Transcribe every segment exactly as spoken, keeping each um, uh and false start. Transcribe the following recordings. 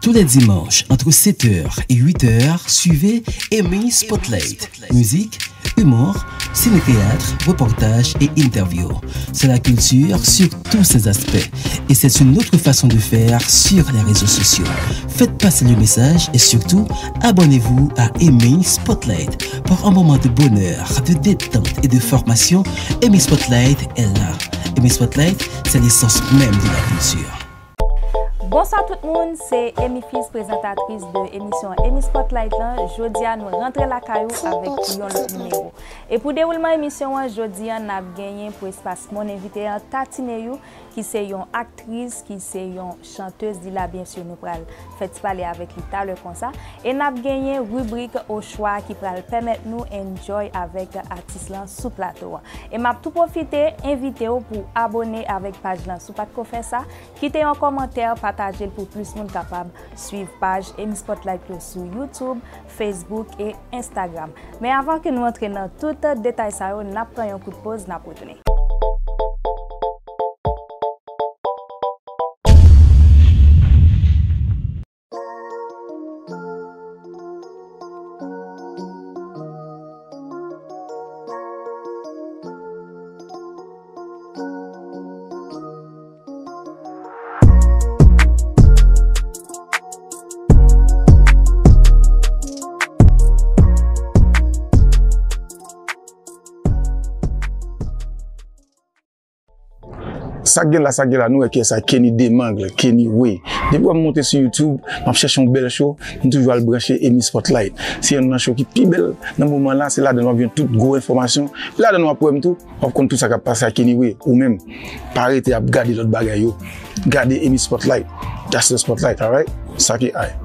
Tous les dimanches, entre sept heures et huit heures, suivez Amy Spotlight. Musique, humour, ciné-théâtre, reportages et interviews. C'est la culture sur tous ses aspects. Et c'est une autre façon de faire sur les réseaux sociaux. Faites passer le message et surtout, abonnez-vous à Amy Spotlight. Pour un moment de bonheur, de détente et de formation, Amy Spotlight est là. Amy Spotlight, c'est l'essence même de la culture. Bonswa tout moun, se Amy Fils, prezantatris de emisyon Amy Spotlight lan. Jodi a nou rantre lakay ou avèk yon lòt nimewo. E pou dewoulman emisyon an, jodi a n ap genyen pou espas Mon Invité an Tatineyou, ki se yon aktris, ki se yon chantez, li la, byen si nou pral fè ti pale avèk li talè konsa. E n ap genyen ribrik Ochwa ki pral pèmèt nou enjoy avèk atis lan sou plato an. E m ap tou pwofite envite w pou abone avèk paj lan si w pa t ko fè sa, kite yon kòmantè, pataje l pou plis moun kapab swiv paj Amy Spotlight yo sou YouTube, Facebook e Instagram. Men avan ke nou antre nan tout detay sa yo, n ap pran yon kout poz, n ap retounen. Sa k gen la, sa k gen la, nou wè kiyès sa, Kenny Demangle, Kenny Way. Depi w wè m monte sou YouTube, m ap chèche yon bèl show, m toujou al branche Amy Spotlight. Se youn nan show ki pi bèl nan moman la, se ladan l w ap jwenn tout gwo enfòmasyon. Ladan l w ap wè m tou, w ap konn tout sa k ap pase ak Kenny Way. Ou menm, pa rete ap gade lòt bagay yo. Gade Amy Spotlight. That's the spotlight, alright? Sa ki ay.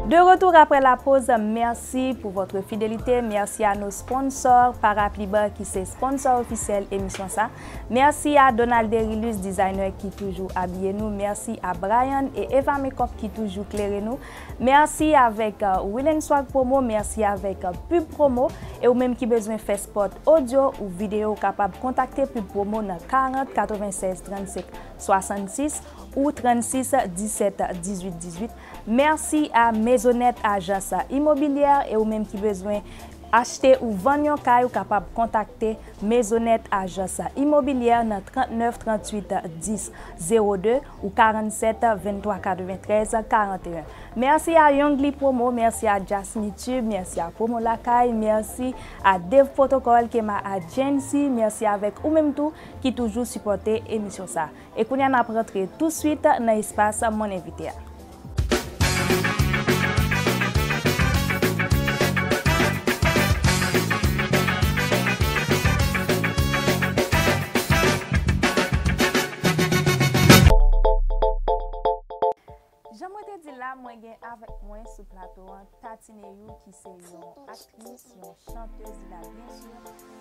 De retour après la pause, merci pour votre fidélité, merci à nos sponsors, Parapluie Bar ki se sponsor ofisyèl emisyon sa, merci à Donald Derilus, designer ki toujou abiye nou, merci à Brian et Eva Makeup ki toujou klere nou, merci avec euh, Will and Swag Promo, merci avec euh, Pub Promo, e ou menm ki bezwen fè spot audio ou video, ou kapab kontakte Pub Promo nan karant katrevennsèz trannsenk swasannsis ou trannsis disèt dizuit dizuit. Mèsi a Maisonette Agence Immobilière, e ou menm ki bezwen achte ou vann yon kay, ou kapab kontakte Maisonette Agence Immobilière nan trannèf tranntuit dis zewo de ou karannsèt venntwa katreventrèz karanteyen. Mèsi a Yongly Promo, mèsi a Jasmine Tube, mèsi a Promo Lakay, mèsi a Dave Protocol, Kema Agency, mèsi avèk ou menm tou ki toujou sipòte emisyon sa. E kounye a n ap rantre touswit nan espas Mon Envite a. Jan mwen te di l la, mwen gen avèk mwen sou plato an Tatineyou, ki se yon aktris, yon chantez, li la, byen si.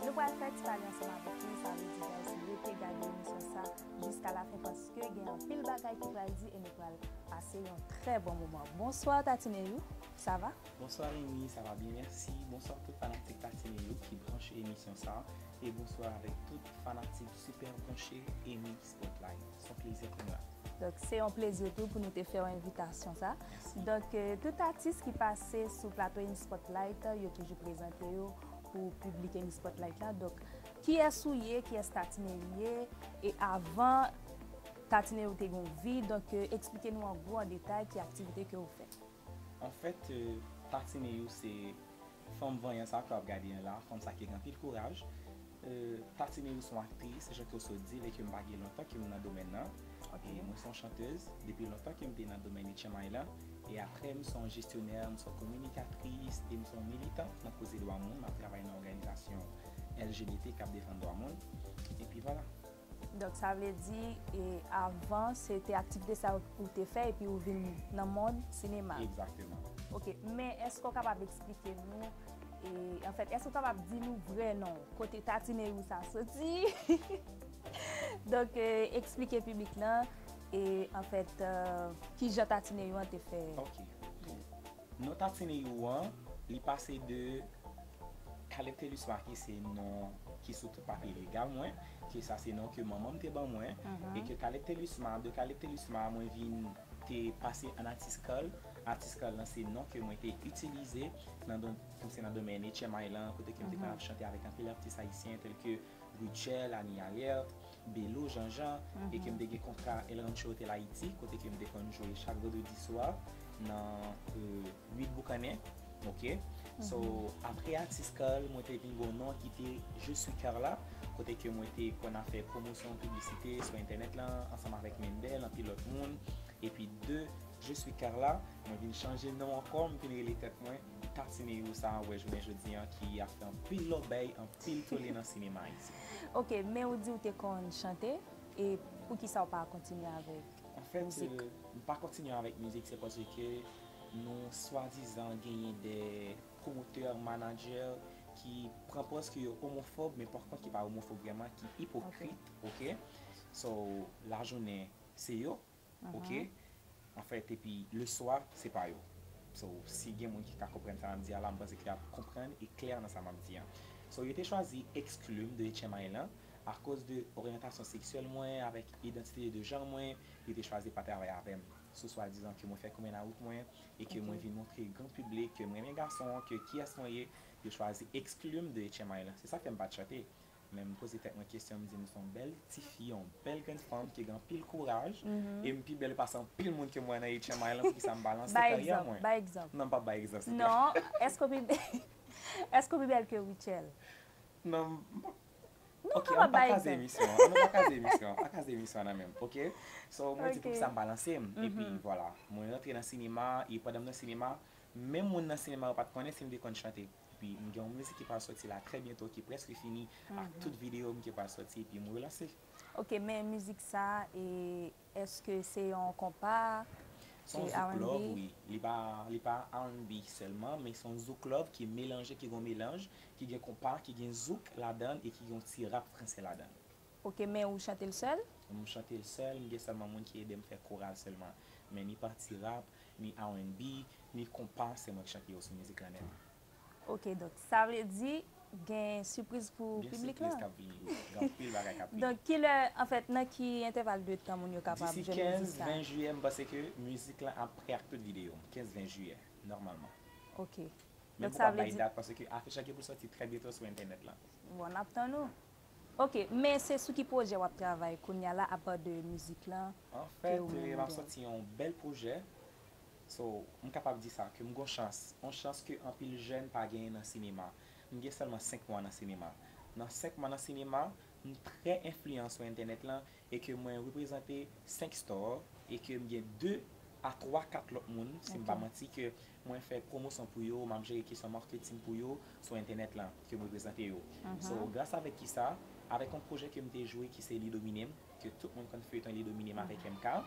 Nou pral fè ti pale ansanm avèk li, sa vle di, guys, rete gade emisyon sa jiska lafen, paske gen anpil bagay ki pral di e nou pral pase yon trè bon moman. Bonswa, Tatineyou, sa va? Bonswa, Amy, sa va byen, mèsi. Bonswa tout fanatik Tatineyou ki branche emisyon sa. E bonswa avèk tout fanatik sipè branche Amy Spotlight. Se yon plezi pou mwen. Donk, se yon plezi tou pou nou te fè w envitasyon sa. Mèsi. Donk, euh, tout atis ki pase sou plato Amy Spotlight, yo toujou prezante yo pou piblik Amy Spotlight la. Donk, kiyès ou ye, kiyès Tatineyou ye, e avan Tatineyou te gen yon vi, donk, euh, eksplike nou an gwo, an detay, ki aktivite ke ou fè. Anfèt, euh, Tatineyou se fanm vanyan sa ke w ap gade an la, fanm sa ki gen anpil kouraj. Euh, Tatineyou se yon aktris, jan ke w sot di l, e ke m pa gen lontan ke m nan domèn nan. Ok. E mwen se yon chantez, depi lontan ke m te nan domèn H M I lan. E apre, m se yon jesyonè, m se yon kominikatris, e m se yon militan nan koze dwa moun. M ap travay nan òganizasyon L G B T k ap defann dwa moun. Epi vwala. Donk, sa vle di, e, avan, se te aktivite sa yo ou te fè, epi ou vin nan mond sinema. Egzakteman. Ok, men èske w kapab eksplike nou, e, anfèt, èske w kapab di nou vrè non w, kote Tatineyou sa soti? Donk, e, eksplike piblik lan, e, anfèt, e, kijan Tatineyou an te fè. Ok. Non Tatineyou an, li pase de Caleb Thelusma ki se non ki sou tout papye legal mwen, ke sa se non ke manman m te ban mwen, e ke Caleb Thelusma, de Caleb Thelusma, mwen vin te pase an Artist Call. Artist Call lan se non ke mwen te itilize nan don, kòm se nan domèn H M I lan, kote ke m te konn ap chante avèk anpil atis ayisyen tèl ke Rutshelle, Annie Alerte, Belo, Jean Jean, e ke m te gen kontra El Rancho Hotel Haiti, kote ke m te konn jwe chak vandredi swa nan uit Boukannen. Ok. So, apre Artist Call, mwen te vin gon non ki te Je suis Carla, kote ke mwen te konn ap fè pwomosyon, piblisite sou entènèt lan, ansanm avèk Mendel, anpil lòt moun. Epi de Je suis Carla, mwen vin chanje non ankò, m vin rele tèt mwen Tatine Yosa, wè jounen jodi an, ki ap fè anpil lòbèy, anpil tole nan sinema ayisyen. Ok, men ou di ou te konn chante, e poukisa ou pa kontinye avèk Anfèt, m pa kontinye avèk mizik, se paske nou swadizan genyen de pwomotè, manadjè ki pran pòz ke yo omofòb, men pa kont ki pa omofòb vrèman, ki ipokrit, ok? So, lajounen, se yo, ok? Anfèt, epi leswa, se pa yo. So, si gen moun ki ka konprann sa m ap di a la, m panse ke y ap konprann e klè nan sa m ap di a. So, yo te chwazi ekskli m de H M I lan akoz de oryantasyon seksyèl mwen, avèk idantite de jan mwen, yo te chwazi pa travay avè m. Sou swadizan ke mwen fè koumenn a wout mwen e ke mwen vin montre gran piblik ke m renmen gason, ke kiyès mwen ye, yo chwazi ekskli m de H M I lan. Se sa k fè m pa t chante. Men m poze tèt mwen kesyon, m di m se yon bèl tifi, yon bèl grenn fanm ki gen anpil kouraj, e m pi bèl pase anpil moun ke m wè nan H M I lan, poukisa m pa lanse karyè mwen? Ba egzanp, ba egzanp. Non, m p ap bay egzanp. Non, èske w pi, èske w pi bèl ke Rutshelle? Non, m p ap Nou Ok, kapab ann pa bay kraze egzanp. emisyon an. Ann pa kraze emisyon an. Pa kraze emisyon an nan menm, ok? So, mwen di Ok. poukisa m pa lanse m. Epi, vwala, mwen rantre nan sinema, e pandan m nan sinema, menm moun nan sinema yo pa t konnen si m te konn chante. Epi, m gen yon mizik ki pral sòti la trè byento, ki prèske fini, ak tout videyo m ki pral sòti, epi m relanse. Ok, men mizik sa, e, èske se yon konpa? Se yon Se zouk R and B? Love, wi. Li pa, li pa R and B sèlman, men se yon zouk love ki melanje, ki gen yon melanj, ki gen konpa, ki gen zouk ladan l e ki gen yon ti rap fransè ladan l. Ok, men ou chante l sèl? M chante l sèl, m gen sèlman moun ki ede m fè koral sèlman. Men ni pati rap, ni R and B, ni konpa, se mwen ki chante yo sou mizik la nèt. Ok, donk sa vle di gen sipriz pou Gen piblik sipriz la? K ap vini, wi. Gen anpil bagay k ap vini. Donk, kilè, anfèt, nan ki entèval de tan moun yo kapab Disi jwenn mizik kenz, sa? ven jiyè, m panse ke mizik lan ap prè ak tout videyo. Kenz, ven jiyè, nòmalman. Ok. Men Donk, m sa pap vle bay di dat, paske afich lan gen pou l sòti trè byento sou entènèt lan. Bon, n ap tann ou. Ok, men se sou ki pwojè w ap travay kounye a la, apa de mizik lan? Anfèt, ou menm eh, m ap gen? Sòti yon bèl pwojè. So, m kapab di sa, ke m gon chans. Yon chans ke anpil jèn pa genyen nan sinema. M gen sèlman senk mwa nan sinema. Nan senk mwa nan sinema, m trè enfliyan sou entènèt lan e ke mwen reprezante senk store e ke m gen de a twa, kat lòt moun, si m pa Ok. manti, ke mwen fè pwomosyon pou yo, m ap jere kesyon marketing pou yo sou entènèt lan, ke m reprezante yo. So, gras avèk kisa, avèk yon pwojè ke m te jwe ki se Li Domine m, ke tout moun konn feyton Li Domine m avèk M K,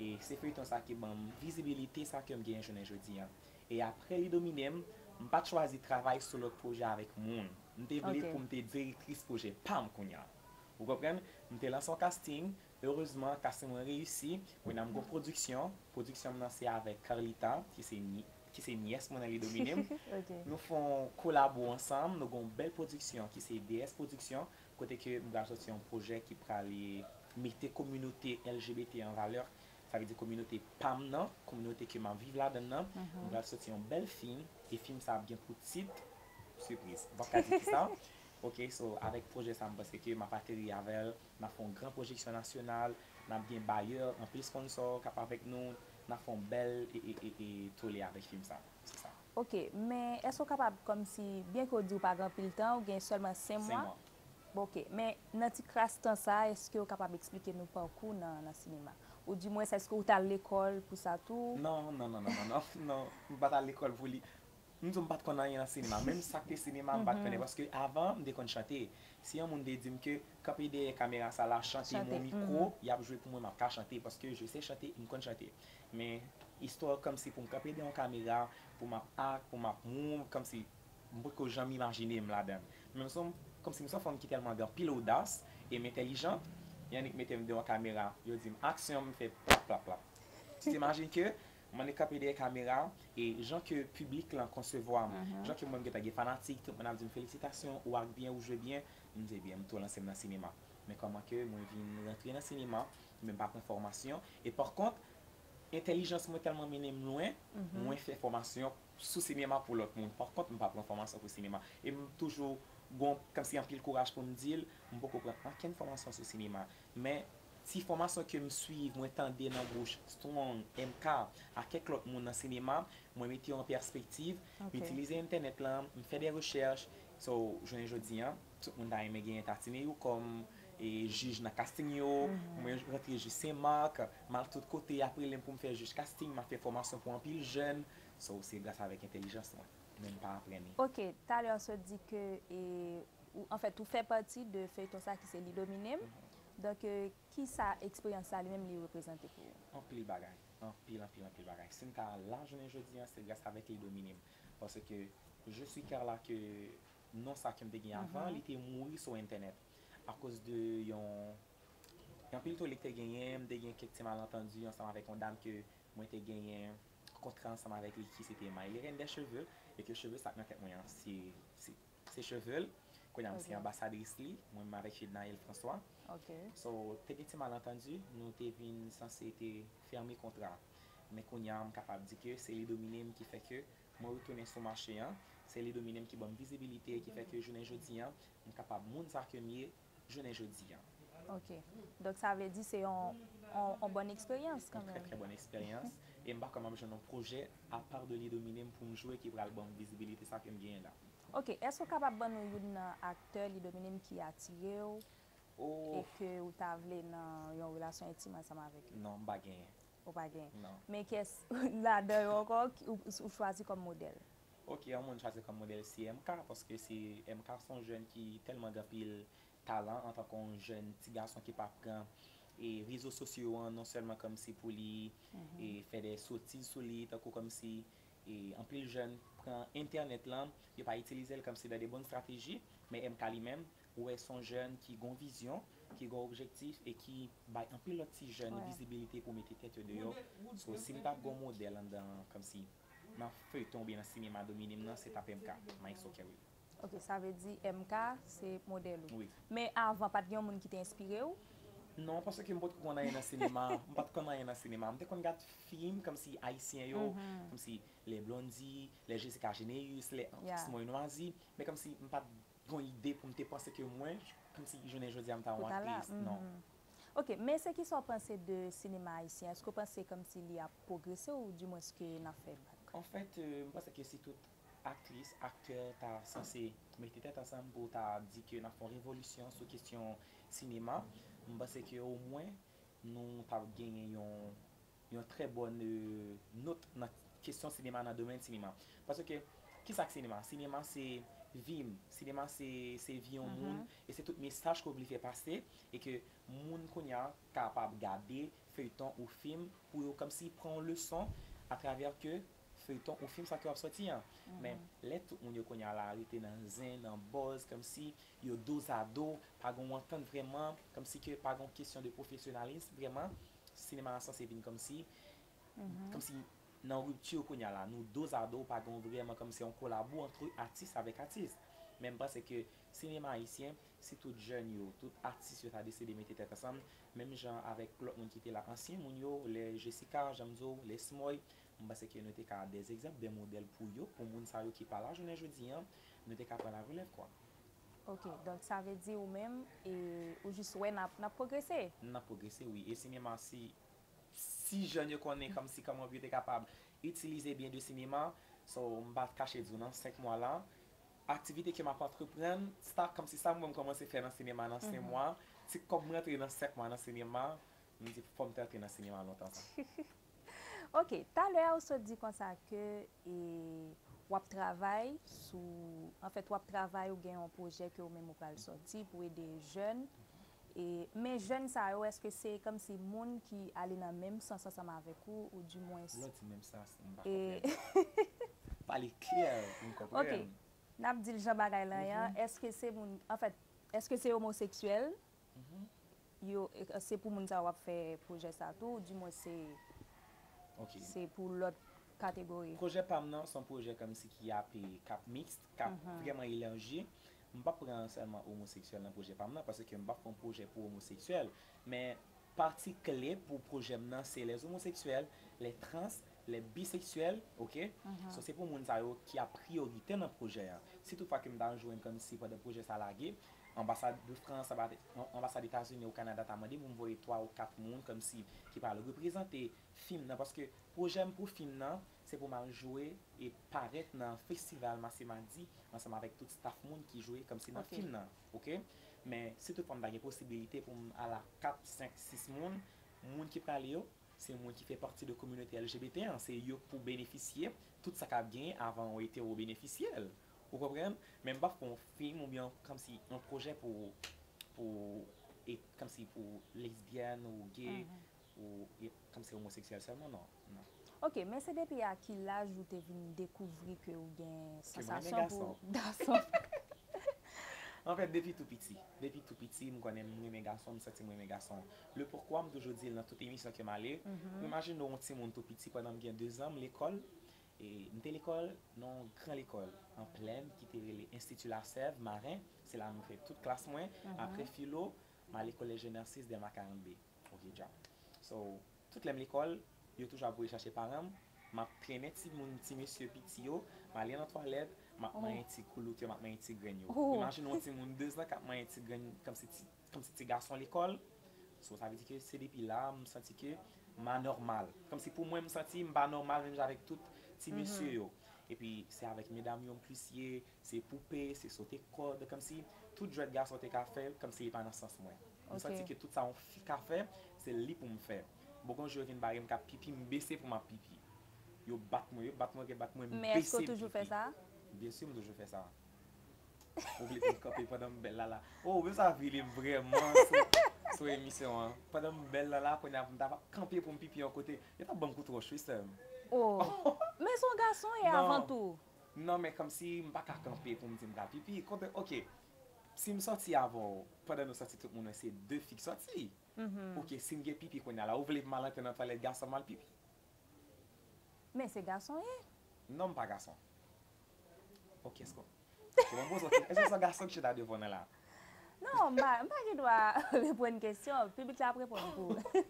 e se feyton sa ki ban m vizibilite sa ke m genyen jounen jodi an. E apre Li Domine m, m pa t chwazi travay sou lòt pwojè avèk moun. M te vle Ok. Pou m te direktris pwojè pa m kounye a. Ou konprann? M te lanse yon casting, erezman, casting mwen reyisi. Kounye a m gon pwodiksyon. Pwodiksyon m nan se avèk Carlita, ki se ni, ki se nyès mwen nan Li Domine m. Ok. Nou fè yon kolabo ansanm, nou gon bèl pwodiksyon ki se D S Pwodiksyon, kote ke m pral sòti yon pwojè ki pral mete kominote L G B T an valè, sa vle di kominote pa m nan, kominote ke m ap viv ladan l nan. M pral sòti yon bèl fim, e fim sa ap gen pou tit, sipriz, m p ap ka di kisa. Ok, so, avèk pwojè sa, m panse ke m ap ateri avè l, n ap fè yon gran pwojeksyon nasyonal, n ap gen bayè, anpil sponsò k ap avèk nou, n ap fè yon bèl e, e, e, e tole avèk fim sa. Se sa. Ok, men èske w kapab kòmsi, byen ke w di w pa gen anpil tan, ou gen sèlman senk Senk mwa? Mwa. Bon, ok, men nan ti kras tan sa, èske w kapab eksplike nou pakou nan, nan sinema? Ou dimwens, èske w t al lekòl pou sa tou? Non, non, non, non, non, non, non. M pa t al lekòl pou li. M di w m pa t konn anyen nan sinema. Menm sa k te sinema, m pa t konnen. Paske avan, m te konn chante. Si yon moun te di m ke kanpe dèyè kamera sa la, chante, Chante, mon mikwo, y ap jwe pou mwen, m ap ka chante. Paske je sais chanter, m konn chante. Men, istwa kòmsi pou m kanpe dèyè yon kamera, pou m ap act, pou m ap move, kòmsi m potko janm imajine m ladan l. Men m se yon, kòmsi m se yon fanm ki tèlman gen anpil odas e m entèlijant, y annik mete m devan kamera, yo di m aksyon, m fè plap, plap, plap. Tu t'imagines que Mwen te kanpe dèyè kamera, e jan ke piblik lan konsevwa m, jan ke mwen m gentan gen fanatik, tout moun ap di m felisitasyon, ou ak byen, ou jwe byen, m di byen, m tou lanse m nan sinema. Men kòman ke mwen vin rantre nan sinema, men m pa pran fòmasyon, e pa kont, entèlijans mwen tèlman mennen m lwen, mwen fè fòmasyon sou sinema pou lòt moun. Pa kont, m pa pran fòmasyon pou sinema. E m toujou gon, kòmsi anpil kouraj pou m di l, m poko pran okenn fòmasyon sou sinema. Men, ti fòmasyon ke m swiv, mwen tande nan bouch Strong, M K, ak kèk lòt moun nan sinema, mwen mete yo an pèspektiv, m itilize entènèt lan, m fè de rechèch. So, jounen jodi an, tout moun ta renmen genyen Tatine yo kòm e jij nan casting yo, mwen rantre jij Sen Mak, m al tout kote, y ap rele m pou m fè jij casting, m ap fè fòmasyon pou anpil jèn. So, se gras avèk entèlijans mwen, men m pa aprann li. Ok, talè w sot di ke, e, ou, anfèt, ou fè pati de feyton sa ki se Li Domine M. Donk, e, kisa eksperyans sa li menm li reprezante pou ou? Anpil bagay, anpil, anpil, anpil bagay. Si m ta la jounen jodi an, se gras avèk Li Domine M. Paske Je suis Carla ke non sa ke m te gen avan, li te mouri sou entènèt. Akoz de yon, yon anpil tole k te genyen, m te gen kèk ti malantandi ansanm avèk yon dam ke mwen te genyen kontra ansanm avèk li ki se te Maïlérène des Cheveux, e ke cheve sa k nan tèt mwen an, se, se, se cheve l. Kounye a m se anbasadris li, mwen menm avèk Fednaelle François. Ok. So, te gen ti malantandi, nou te vin sanse te fèmen kontra. Men kounye a m kapab di ke se Li Domine M ki fè ke mwen retounen sou mache an, se Li Domine M ki ban m vizibilite, ki fè ke jounen jodi an, m kapab moun sa ke m ye jounen jodi an. Ok. Donk sa vle di se yon, yon, yon bòn eksperyans Yon trè kanmenm. Trè bòn eksperyans. E m pa kwè m ap jwenn yon pwojè apa de Li Domine M pou m jwe ki pral ban m vizibilite sa ke m genyen la. Ok, èske w kapab ban nou youn nan aktè Li Domine M ki atire w e Oh, ke ou ta vle nan yon relasyon entim ansanm avèk li? Non, m pa genyen. Ou pa genyen. Non. Men kiyès ladan yo ankò ki- ou, ou chwazi kòm modèl? Ok, yon moun chwazi kòm modèl se M K, paske se M K se yon jèn ki tèlman gen anpil talan antanke yon jèn ti gason ki pa pran e rezo sosyo an non sèlman kòmsi pou li e fè de sotiz sou li, tankou kòmsi e anpil jèn pran entènèt lan, yo pa itilize l kòmsi dan de bòn estrateji, men M K li menm, ou wè se yon jèn ki gon vizyon, ki gon objektif e ki bay anpil lòt ti jèn Wè. Vizibilite pou mete tèt yo deyò. So, si m t ap gon modèl anndan kòmsi nan feyton oubyen nan sinema Domine M nan, se t ap M K, Maestro Kerry. Ok, sa vle di M K se modèl ou. Wi. Men avan, pa t gen yon moun ki te enspire w? Non, paske m potko konn anyen nan sinema. M pa t konn anyen nan sinema. M te konn gad fim kòmsi ayisyen yo, kòmsi lè Blondie, lè Jessica Généus, lè Yeah. Smoy Nwazi, men kòmsi m pa t gon ide pou m te panse ke mwen, kòmsi jounen jodi a m ta yon Pou ta la, aktris. Non. Ok, men se kisa w panse de sinema ayisyen? Èske w panse kòmsi li ap pwogrese ou dimwens ke n ap fè bak? Anfèt, euh, m panse ke si tout aktris, aktè ta sanse mete tèt ansanm pou ta di ke n ap fè yon revolisyon sou kesyon sinema, m panse ke omwen nou t ap genyen yon, yon trè bòn, euh, nòt nan kesyon sinema, nan domèn sinema. Paske, kisa k sinema? Sinema se vi m, sinema se, se vi yon moun, e se tout mesaj ke w vle fè pase, e ke moun kounye a kapab gade feyton ou fim pou yo kòmsi pran yon leson atravè ke feyton ou fim sa ke w ap sòti an. Men lè tout moun yo kounye a la rete nan zen, nan buzz, kòmsi yo dozado, pa gen yon antant vrèman, kòmsi ke pa gen yon kesyon de pwofesyonalis vrèman, sinema a sanse vin kòmsi, kòmsi nan ripti kounye a la, nou dozado, pa gen vrèman kòmsi yon kolabo ant atis avèk atis. Men m panse ke sinema ayisyen, si tout jèn yo, tout atis yo ta deside mete tèt ansanm, menm jan avèk lòt moun ki te la, ansyen moun yo, lè Jessica, jan m di w, lè Smoy, m panse ke nou te ka de egzanp, de modèl pou yo, pou moun sa yo ki pa la jounen jodi an, nou te ka pran la relèv kwa. Ok, donk sa vle di ou menm, e, ou jis wè n ap, n ap pwogrese. N ap pwogrese, wi. E sinema, si, si jèn yo konnen kòmsi kòman pou yo te kapab itilize byen de sinema, so, m pa kache di w nan senk mwa la, aktivite ke m ap antreprann, sa kòmsi sa mwen m kòmanse fè nan sinema nan senk mwa, ti kòb m rantre nan senk mwa nan sinema, m di fò m te rantre nan sinema lontan sa. Ok, talè a ou sot di konsa ke, e, w ap travay sou, anfèt, w ap travay ou gen yon pwojè ke ou menm ou pral sòti pou ede jèn. E, men jèn sa yo, èske se kòmsi moun ki ale nan menm sans ansanm avèk ou, ou dimwens Lè w di menm sans, m pa E- konprann. Pale klè pou m konprann. Ok. N ap di l jan bagay lan ye an, èske se moun, anfèt, èske se omoseksyèl? Yo, e, se pou moun sa yo w ap fè pwojè sa tou, ou dimwens se Ok. Se pou lòt kategori. Pwojè pa m nan se yon pwojè kòmsi ki ap, k ap miks, k ap vrèman elanji. M p ap pran sèlman omoseksyèl nan pwojè pa m nan, paske m p ap fè yon pwojè pou omoseksyèl. Men pati kle pou pwojè m nan se les homosexuels, les trans, les bisexuels, ok? So se pou moun sa yo ki ap priyorite nan pwojè an. Si toutfwa ke m ta jwenn kòmsi pandan pwojè sa lage, anbasad de Frans, anba- anbasad Etazini ou Kanada ta mande pou m voye twa ou kat moun kòmsi ki pral reprezante fim nan, paske pwojè m pou fim nan se pou m al jwe e parèt nan festival Masemadi ansanm avèk tout staff moun ki jwe kòmsi nan Ok. Fim nan, ok? Men si toutfwa m ta gen posibilite pou m al a kat, senk, sis moun, moun ki prale yo, se moun ki fè pati de kominote L G B T an, se yo k pou benefisye tout sa k ap genyen avan yo te yo benefisye l. Ou konprann? Men m p ap fè yon fim oubyen kòmsi yon pwojè pou, pou, e, kòmsi pou lesbyèn ou gay ou e, kòmsi omoseksyèl sèlman, non. Non. Ok, men se depi a ki laj ou te vin dekouvri ke ou gen Ke mwen renmen sansasyon pou gason. gason? Anfèt, depi tou piti. Depi tou piti, m konnen m renmen gason, m santi m renmen gason. Le pokwa, m toujou di l nan tout emisyon ke m ale. Imajine w yon timoun tou piti pandan m gen de zan, m lekòl. E m te lekòl nan yon gran lekòl, an plèn, ki te rele Institut La Sève, Maren. Se la m fè tout klas mwen. Apre filo, m ale Collège Narcisse Dermacarenbe. Ok, dja. So, tout lè m lekòl, yo toujou ap voye chache paran m. M ap trennen ti moun, ti mesye piti yo, m ale nan twalèt, m ap manyen ti koulout yo, m ap manyen ti grenn yo. Oh. Imajine yon timoun de zan k ap manyen ti grenn kòmsi ti, kòmsi ti gason lekòl. So, sa vle di ke se depi la, m santi ke m anòmal. Kòmsi pou mwen, m santi m pa nòmal menm jan avèk tout ti mesye yo. Epi, se avèk medam yo m plis ye, se poupe, se sote kòd, kòmsi tout jwèt gason te ka fè, kòmsi li pa nan sans mwen. M Ok. santi ke tout sa yon fi ka fè, se li pou m fè. Bon, gon jou yo vin bare m k ap pipi, m bese pou m ap pipi. Yo bat mwen, yo bat mwen, yo bat mwen, m Men èske bese w m toujou fè pipi. Sa? Byen si, m toujou fè sa. Ou vle pou m kanpe pandan m bèl la la. Oh, men sa vile m vrèman sou, sou emisyon an. Pandan m bèl la la, kounye a pou m ta kanpe pou m pipi yon kote. Yo t ap ban m kout wòch, wi, sè m. Oh, men se yon gason ye Non. Avan tou. Non, men kòmsi m pa ka kanpe pou m di m pral pipi. Kote, ok, si m sòti avè w, pandan nou sòti tout moun wè se de fi k sòti. Ok, si m gen pipi kounye a la, ou vle pou m al antre nan twalèt gason m al pipi? Men se gason ye. Non, m pa gason. Ok, èske Bon, bon, èske se gason ki chita devan nan la? Non, m pa, m pa gen dwa reponn kesyon. Piblik la ap reponn pou ou.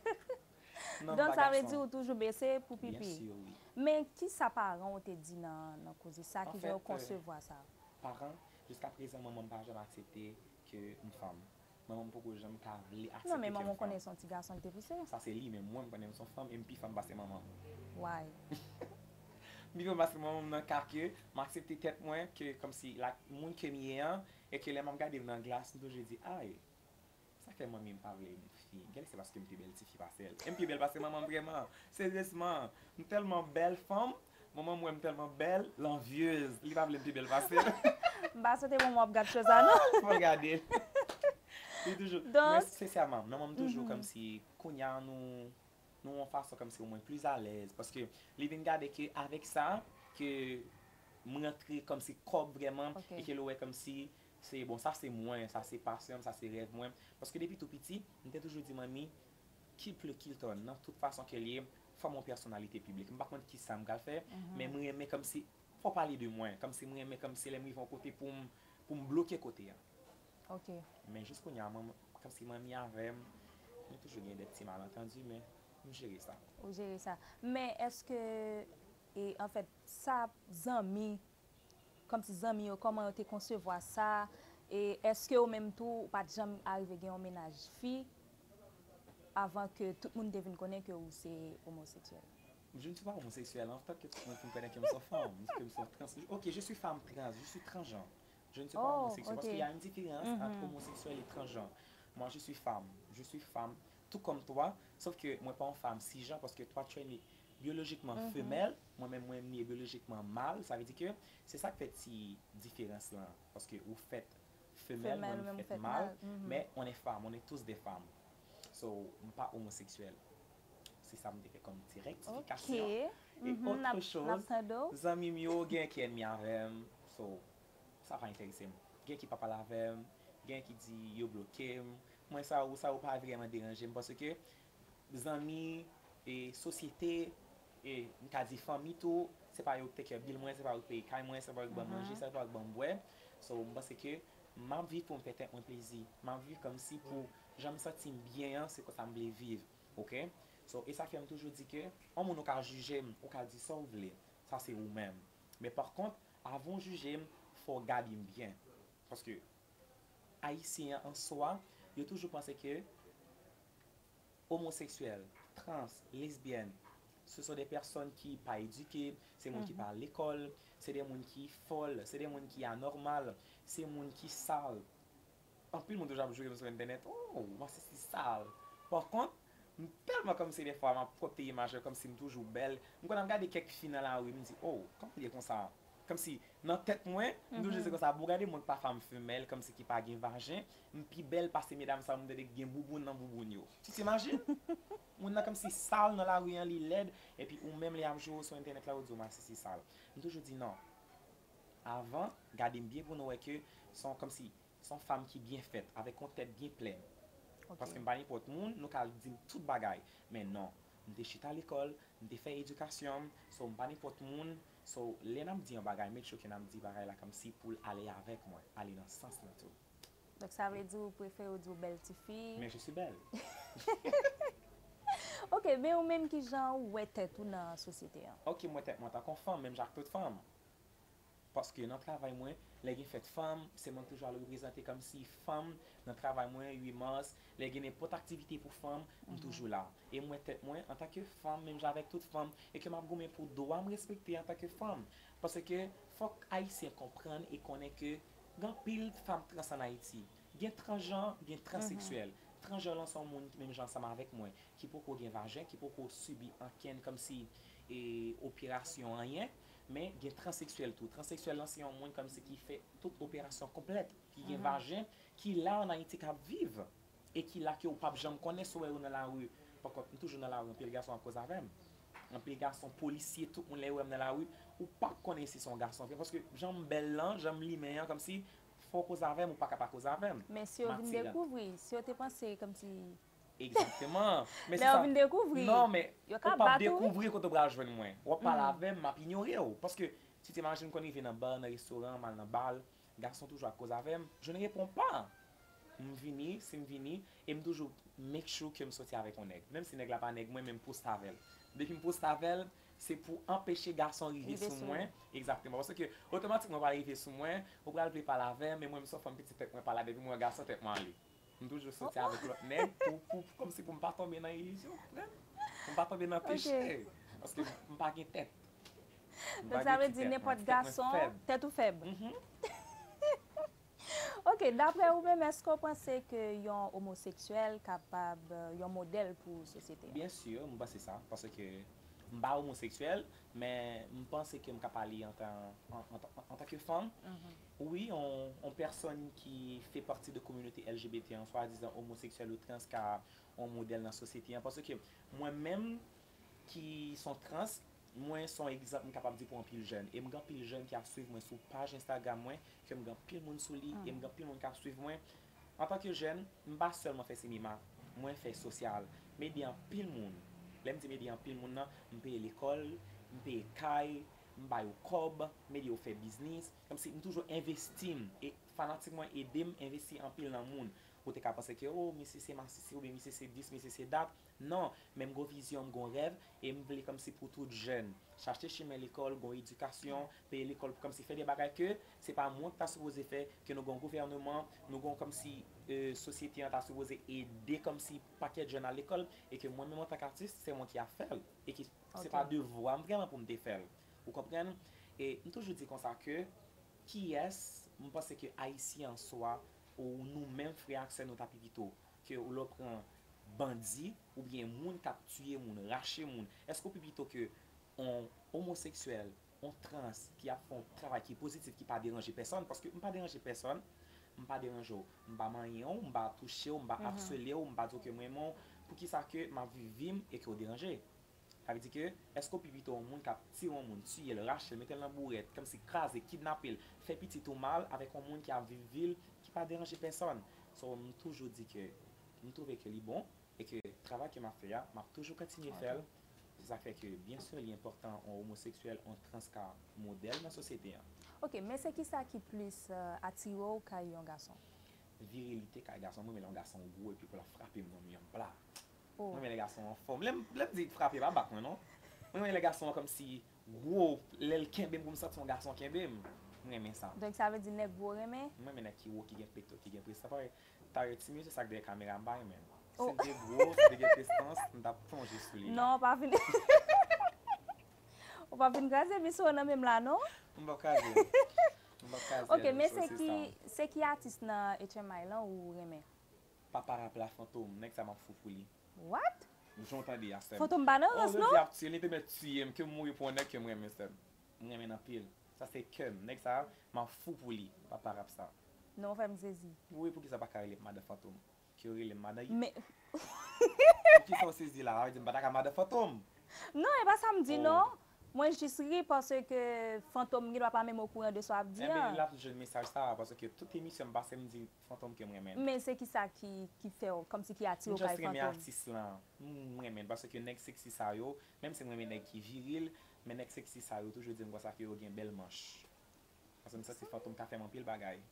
Non, m Donk, pa sa vle gason. Di ou toujou bese pou Byen pipi. Si, wi. Men ki sa paran ou te di nan, nan koze sa? Ki jan yo Anfèt, konsevwa sa? Paran, jiska prezan, manman m pa janm aksepte ke m fanm. Manman m poko janm ka vle aksepte Non, men ke manman m w konnen fanm. Se yon ti gason ki te pouse w. Sa se li, men mwen, m konnen m se yon fanm e m pi fanm pase manman m. Why? M pi fanm pase manman m nan ka ke m aksepte tèt mwen, ke kòmsi la, moun ke m ye an, e ke lè m ap gade m nan glas, m toujou di, ay, sa k fè manmi m pa vle m fi? Gade, se paske m pi bèl tifi pase l. E m pi bèl pase manman m vrèman. Seryezman, m tèlman bèl fanm, manman m wè m tèlman bèl, lanvyez, li pa vle m pi bèl pase l. M pa swete manman w ap gad cho sa, non. Fò l gade l. Li toujou, Donk- men sensèman, manman m toujou kòmsi, kounye a nou, nou yon fason kòmsi ou mwen plis alèz. Paske li vin gade ke avèk sa, ke m rantre kòmsi kòb vrèman, Ok. E ke l wè kòmsi, se, bon, sa se mwen, sa se pasyon m, sa se rèv mwen. Paske depi tou piti, m te toujou di manmi, qu'il pleut qu'il tonne, nan tout fason ke l ye, fò m yon pèsonalite piblik. M pa konn ki sa m pral fè, men m renmen kòmsi, fò pale de mwen, kòmsi m renmen kòmsi lè m rive yon kote pou m, pou m bloke kote a. Ok. Men jis kounye a, manman, kòmsi manmi avè m, nou toujou gen de ti malantandi, men m jere sa. Ou jere sa. Men èske, e, anfèt, sa zanmi, kòmsi zanmi yo, kòman yo te konsevwa sa? E èske ou menm tou, ou pa t janm arive gen yon mennaj fi avan ke tout moun te vin konnen ke ou se omoseksyèl? Je ne suis pas homosexuel, en tant que tout le monde me connaît que je suis femme, que je suis trans. Ok, je suis femme trans, je suis transgenre. Je ne suis pas Oh, homosexuel parce ok. qu'il y a une différence entre homosexuel et transgenre. Moi, je suis femme, je suis femme, tout comme toi, sauf que moi, pas une femme cisgenre parce que toi, tu es né biologiquement femelle, moi-même, moi, né biologiquement mâle. Ça veut dire que c'est ça qui fait la différence là. Parce que vous faites femelle, Femelle, moi, même vous faites faites mâle, mâle, mhm. Mais on est femmes, on est tous des femmes. So, m pa omoseksyèl. Se sa m te fè kòm ti Ok. rektifikasyon. E Mhm, n ap- otre n ap choz, tande w. Zanmi m yo gen ki ènmi avè m. So, sa pa enterese m. Gen ki pa pale avè m, gen ki di yo bloke m. Mwen sa ou sa ou pa vrèman deranje m paske zanmi e sosyete e m ka di fanmi tou, se pa yo ki take care bill mwen, se pa yo ki peye kay mwen, se pa yo ki ban m manje, se pa yo ki ban m bwè. So, m panse ke m ap viv pou m fè tèt mwen plezi. M ap viv kòmsi pou jan m santi m byen an, se konsa m vle viv. Oke? So, e sa fè m toujou di ke yon moun ou ka jije m, ou ka di sa w vle, sa se ou menm. Men pa kont, avan w jije m, fò w gade m byen. Paske Ayisyen an swa, yo toujou panse ke omoseksyèl, trans, lesbyèn, ce sont des personnes ki pa edike, se moun ki pa al lekòl, se de moun ki fòl, se de moun ki anòmal, se moun ki sal. Anpil moun toujou ap joure m sou entènèt, oh, masisi sal. Pa kont, m tèlman kòmsi defwa m ap pwòpte imaj mwen kòmsi m toujou bèl. M konn ap gade kèk fi nan lari, m di, oh, kòman l ye konsa? Kòmsi nan tèt mwen, m toujou di konsa, bon, gade moun pa fanm femèl, kòmsi ki pa gen vajen, m pi bèl pase medam sa yo m tande ki gen bouboun nan bouboun yo. Tu t'imagines? Moun nan kòmsi sal nan lari an, li lèd, epi ou menm lè y ap joure w sou entènèt la, yo di w masisi sal. M toujou di non. Avan, gade m byen pou nou wè ke se yon kòmsi se yon fanm ki byen fèt, avèk yon tèt byen plèn. Paske m pa nenpòt moun, nou ka al di m tout bagay. Men non, m te chita lekòl, m te fè edikasyon m, so m pa nenpòt moun. So, lè n ap di yon bagay, make sure ke n ap di bagay la kòmsi pou l ale avèk mwen, ale nan sans mwen tou. Donk, sa vle di ou prefere ou di ou bèl tifi? Men je suis belle. Ok, men ou menm, kijan ou wè tèt ou nan sosyete an? Ok, m wè tèt mwen antanke yon fanm, menm jan ak tout fanm. Paske nan travay mwen, lè gen fèt fanm, se mwen k toujou al reprezante kòmsi fanm nan travay mwen, uit mas, lè gen nenpòt aktivite pou fanm, m toujou la. E m wè tèt mwen antanke fanm, menm jan avèk tout fanm, e ke m ap goumen pou dwa m respekte antanke fanm. Paske fòk Ayisyen konprann e konnen ke gen anpil fanm trans ann Ayiti. Gen transjan, gen transeksyèl. Transjan lan se yon moun ki menm jan ansanm avèk mwen, ki poko gen vajen, ki poko sibi ankenn kòmsi, e, operasyon anyen, men gen transeksyèl tou. Transeksyèl lan se yon moun kòmsi ki fè tout operasyon konplèt, ki gen vajen, ki la ann Ayiti k ap viv, e ki la ke ou p ap janm konnen si w wè yo nan lari. Pa kont, m toujou nan lari, anpil gason ap koze avè m. Anpil gason, polisye, tout moun lè yo wè m nan lari, ou p ap konnen si se yon gason vre, paske jan m bèl lan, jan m limen an, kòmsi fò w koze avè m, ou pa ka pa koze avè m. Men si yo vin dekouvri, si yo te panse kòmsi Egzakteman. Men lè yo vin dekouvri, non, men yo ka bat ou, wi. Ou p ap dekouvri kote w pral jwenn mwen. W ap pale avè m, m ap inyore w. Paske, tu t'imagines, m konn rive nan ba, nan restoran, m al nan bal, gason toujou ap koze avè m, je ne réponds pas. M vini, si m vini, e m toujou make sure ke m soti avèk yon nèg. Menm si nèg la pa nèg mwen, men m poste avè l. Depi m poste avè l, se pou anpeche gason rive sou mwen. Egzakteman. Paske, otomatikman, w pral rive sou mwen, ou pral vle pale avè m, men mwen, m se yon fanm piti, tèt mwen pa la, depi m wè gason, tèt mwen ale. M toujou soti avèk lòt nèg pou, pou, pou, kòmsi pou m pa tonbe nan ilizyon, w konprann? Pou m pa tonbe nan peche. Paske m pa gen tèt. M pa gen ti tèt, non. Donk, sa vle di nenpòt gason, tèt ou fèb. Mhm. Ok, daprè ou menm, èske w panse ke yon omoseksyèl kapab, euh, yon modèl pou sosyete a? Byen si, m panse sa, paske m pa omoseksyèl, men m panse ke m ka pale antan, an, an, antanke fanm. Mhm. Wi, yon, yon pèsòn ki fè pati de kominote L G B T an, swadizan omoseksyèl ou trans, ka yon modèl nan sosyete an. Paske mwen menm, ki son trans, mwen son egzanp m kapab di pou anpil jèn. E m gen anpil jèn ki ap swiv mwen sou paj Instagram mwen, ke m gen anpil moun sou li, e m gen anpil moun k ap swiv mwen. Antanke jèn, m pa sèlman fè sinema, mwen fè sosyal. M ede anpil moun. Lè m di m ede anpil moun nan, m peye lekòl, m peye kay, m ba yo kòb, m ede yo fè biznis. Kòmsi m toujou envesti m. E fanatik mwen ede m envesti anpil nan moun. Ou te ka panse ke, oh, misye se masisi, oubyen misye se dis, misye se dat. Non, men m gon vizyon, m gon rèv, e m vle kòmsi pou tout jèn. Chache chimen lekòl, gon edikasyon, peye lekòl, kòmsi fè de bagay ke se pa mwen ki ta sipoze fè, ke nou gon gouvèneman, nou gon kòmsi, e, sosyete an ta sipoze ede kòmsi pakèt jèn al lekòl, e ke mwen menm antanke atis, se mwen ki ap fè l, e ke se pa devwa m vrèman pou m te fè l. Ou konprann? E m toujou di konsa ke kiyès, m panse ke Ayisyen an swa, ou nou menm frè ak sè nou ta pi pito ke ou lè w pran bandi oubyen moun k ap tiye moun, rache moun, èske w pi pito ke on omoseksyèl, on trans ki ap fè on travay ki pozitif, ki pa deranje pèsòn? Paske m pa deranje pèsòn, m pa deranje w, m pa manyen w, m pa touche w, m pa asele w, m pa di w ke m renmen w, poukisa ke m ap viv vi m e ke w deranje? Sa vle di ke, èske w pi pito yon moun k ap tiye yon moun, tiye l, rache l, mete l nan bourèt, kòmsi kraze, kidnape l, fè pitit ou mal avèk yon moun ki ap viv vi l, ki pa deranje pèsòn? So, m toujou di ke m twouve ke li bon e ke travay ke m ap fè a, m ap toujou kontinye fè l. Sa fè ke, byen si, li enpòtan yon omoseksyèl, yon trans ka modèl nan sosyete an. Ok, men se kisa ki plis euh, atire w kay yon gason? Virilite kay gason, mwen renmen lè yon gason gwo epi pou l ap frape m nan mi an, bla. Mwen renmen lè gason anfòm. Lè m lè m di frape, pa bat mwen non. Mwen renmen lè gason an kòmsi gwo, lè l kenbe m pou m santi yon gason kenbe m. Mwen renmen sa. Donk sa vle di nèg gwo renmen? Mwen renmen nèg ki wo, ki gen pekto, ki gen prestans. Parèy, talè ti mesye sa k dèyè kamera m pa renmen l. Si l te gwo, si l te gen prestans, m t ap plonje sou li. Non, pa vin. Ou pa vin kraze misyon nan menm la non? M p ap kraze. M p ap kraze. Ok, men se ki se ki atis nan H M I lan ou renmen? Papa rap la Fantom, nèg sa m ap fou pou li. What? Jan w tande a sè m. Fantom pa nan rans non? Jodi ap tiye li te mèt tiye m ke m mouri pou yon nèg ke m renmen sè m. M renmen l anpil. Sa se kè m. Nèg sa, m ap fou pou li. Papa rap sa. Non, fè m sezi. Wi, poukisa w pa ka rele m madan Fantom? Ke yo rele m madan. Men. Poukisa w sezi la? Sa vle di m pa ta ka madan Fantom? Non, e pa sa m di non. Mwen jis ri paske Fantom gendwa pa menm okouran de sa w ap di an. Enben, l ap jwenn mesaj sa a, paske tout emisyon m pase m di Fantom ke m renmen l. Men se kisa ki ki fè w, kòmsi ki atire w kay Fantom? M just renmen atis lan. M renmen l paske nèg seksi sa yo, menm si m renmen nèg ki viril, men nèg seksi sa yo toujou di m konsa ke yo gen bèl manch. Paske m santi Fantom ka fè m anpil bagay.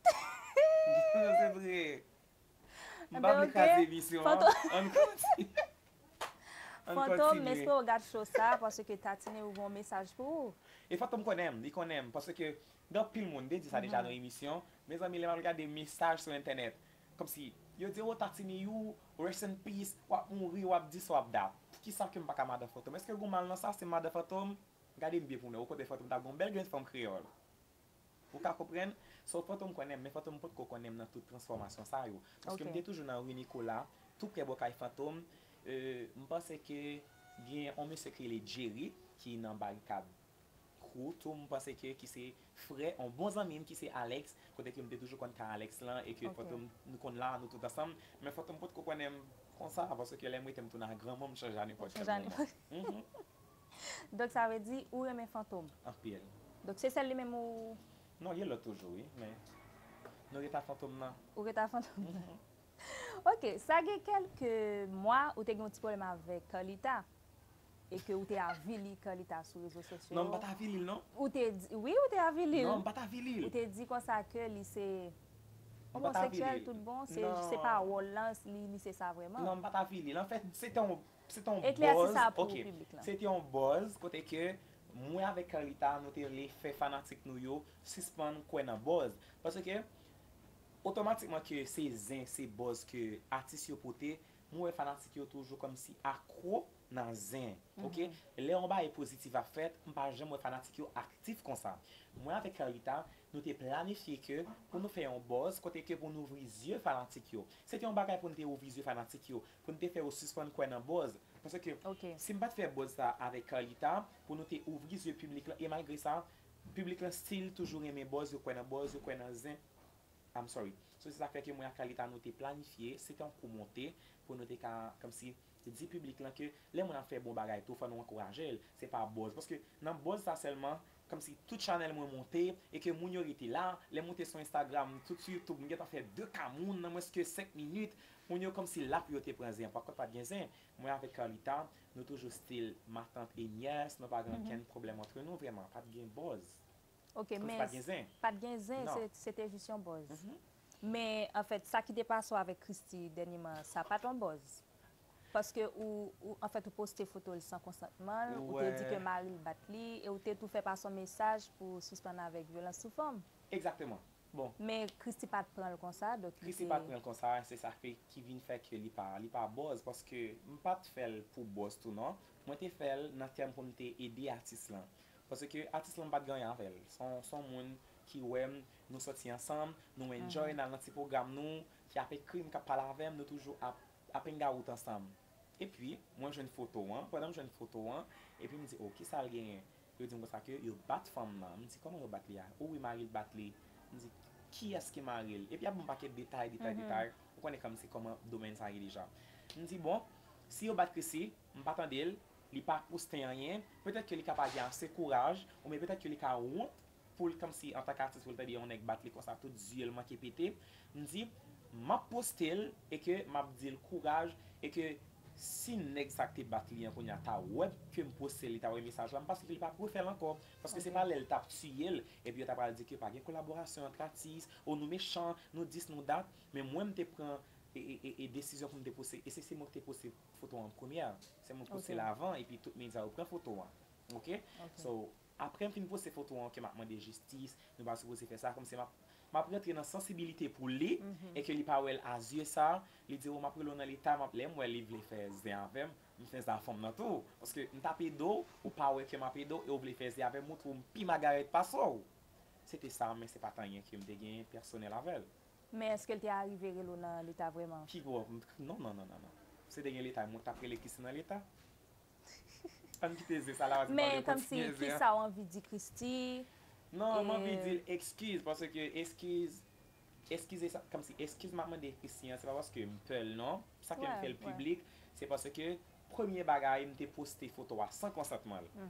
Se vre. M pa vle kraze emisyon an. Ann kontinye. Fantom, m espere w gad show sa, paske Tatine ouvri yon mesaj pou ou. E Fantom konnen m, li konnen m, paske gen anpil moun, m te di sa deja nan emisyon, mezanmi, lè m ap gade mesaj sou entènèt, kòmsi, yo di, o Tatine, you, rest in peace, w ap mouri, w ap dis, w ap dat. Poukisa ke m pa ka madan Fantom? Èske gen mal nan sa, si m madan Fantom? Gade m byen pou m wè, o kontrè Fantom t ap gen yon bèl grenn fanm kreyòl. Ou ka konprann? So, Fantom konnen m, men Fantom potko konnen m nan tout transfòmasyon sa yo. Paske m te toujou nan Rue Nicolas, tou prè bò kay Fantom. Euh, m panse ke gen yon mesye ki rele Jerry, ki nan Barikad Crew tou, m panse ke ki se frè yon bon zanmi m ki se Alex, kote ke m te toujou konn kay Alex lan, e ke Fantom, nou konn la, nou tout ansanm. Men Fantom potko konnen m konsa, paske lè m rete m tounen ak granmoun, m chanje a nenpòt kèl moman. Donk sa vle di ou renmen Fantom? Anpil. Donk se sèl li menm ou... Non, gen lòt toujou wi, men nou ret a Fantom nan. Ou ret a Fantom nan. Ok, sa gen kèlke mwa ou te gen yon ti pwoblèm avèk Carlita e ke ou te avili Carlita sou rezo sosyo yo. Non, m pa t avili l non. Ou te di, wi, ou te avili l. Non, m pa t avili l. Ou te di konsa ke li se omoseksyèl tout bon, se se pawòl lan, li li se sa vrèman. Non, m pa t avili l. Anfèt, se te yon Se te yon buzz, ok. Se te yon buzz kote ke mwen avèk Carlita nou te vle fè fanatik nou yo sispann kwè nan buzz. Paske otomatikman ke se zen, se buzz ke atis yo pote, mwen wè fanatik yo toujou kòmsi akwo nan zen, ok. Lè yon bagay pozitif ap fèt, m pa janm wè fanatik yo aktif konsa. Mwen avèk Carlita, nou te planifye ke pou nou fè yon buzz kote ke pou n ouvri zye fanatik yo. Se te yon bagay pou n te ouvri zye fanatik yo, pou n te fè yo sispann kwè nan buzz. Paske si m pa t fè buzz sa avèk Carlita, pou nou te ouvri zye piblik lan, e malgre sa, piblik lan still toujou renmen buzz, yo kwè nan buzz, yo kwè nan zen. I'm sorry. So se sa k fè ke mwen ak Carlita nou te planifye, se te yon kou monte pou nou te ka kòmsi di piblik lan ke lè moun ap fè bon bagay tou, fò nou ankouraje l. Se pa buzz. Paske nan buzz sa sèlman, kòmsi tout chanèl mwen monte e ke moun yo rete la. Lè m monte sou Instagram, tout sou YouTube, m gentan fè de ka moun nan mwens ke senk minit. Moun yo kòmsi la pou yo te pran zen an. Pakont pa t gen zen. Mwen avèk Carlita, nou toujou still matant e nyès, nou pa gen okenn pwoblèm antre nou vrèman. Pa t gen buzz. Ok, men pa t gen zen. Pa t gen zen, se te jis yon buzz. Men anfèt, sa ki te pase w avèk Christie dènyèman, sa pa t yon buzz. Paske ou, ou anfèt, ou poste foto l san konsantman l, ou te di ke mari l bat li, e ou te tou fè pase yon mesaj pou sispann avèk vyolans sou fanm. Egzakteman. Bon. Men Christie pa t pran l konsa, donk li te... Christie pa t pran l konsa, se sa ki vin fè ke li pa, li pa buzz, paske m pa t fè l pou buzz tou non. Mwen te fè l nan tèm pou m te ede atis lan. Paske atis lan m pa t gen anyen avè l. Se yon, se yon moun ki wè m, nou sòti ansanm, nou enjoy, n al nan ti pwogram nou, ki ap ekri m, k ap pale avè m, nou toujou ap, ap hang out ansanm. Epi, mwen jwenn foto an, pandan m jwenn foto an, epi m di, o, kisa l genyen? Yo di m konsa ke yo bat fanm nan. M di, kòman yo bat li a? O wi, mari l bat li. M di, kiyès ki mari l? Epi y ap ban m pakèt detay, detay, detay. Ou konnen kòmsi kòman domèn sa ye deja. M di, bon, si yo bat Christie, m pa tande l, li pa poste anyen, petèt ke li ka pa gen ase kouraj, oubyen petèt ke li ka wont pou l kòmsi antanke atis pou l tande yon nèg bat li konsa tout zye l manke pete. M di, m ap poste l e ke m ap di l kouraj e ke Si nèg sa k te bat li an kounye a ta wè ke m poste l, li ta wè mesaj la, m panse ke li p ap refè l ankò. Paske se pa lè l t ap tiye l, epi yo ta pral di ke pa gen kolaborasyon ant atis, o nou mechan, nou dis, nou dat. Men mwen, m te pran e, e, e, e desizyon pou m te poste, e se, se mwen ki te poste foto an premyè. Se mwen ki poste l avan, epi tout medya yo pran foto an. Oke? So, apre m fin poste foto an ke m ap mande jistis, nou pa sipoze fè sa, kòmsi m ap, m ap rantre nan sansibilite pou li, e ke li pa wè l a zye sa, li di, o, m ap rele w nan leta, m ap, lè m wè li vle fè zen avè m, m fè zen avè m nan tou. Paske m t ap ede w, ou pa wè ke m ap ede w, e w vle fè zen avè m, montre w m pi magarèt pase w. Se te sa, men se pa t anyen ke m te gen pèsonèl avè l. Men èske l te arive rele w nan leta vrèman? Ki bò? Non, non, non, non, non. Se te gen leta, mwen t ap rele Christie nan leta. Ann kite zen sa la, pa di m pale kontinye zen an. Men kòmsi, kisa w anvi di Christie? Non, m anvi di l ekskiz, paske eskiz, eskize sa, kòmsi eskiz m ap mande Christie an, se pa paske m pè l, non. Sa ke m fè l piblik, se paske premye bagay, m te poste foto a san konsantman l.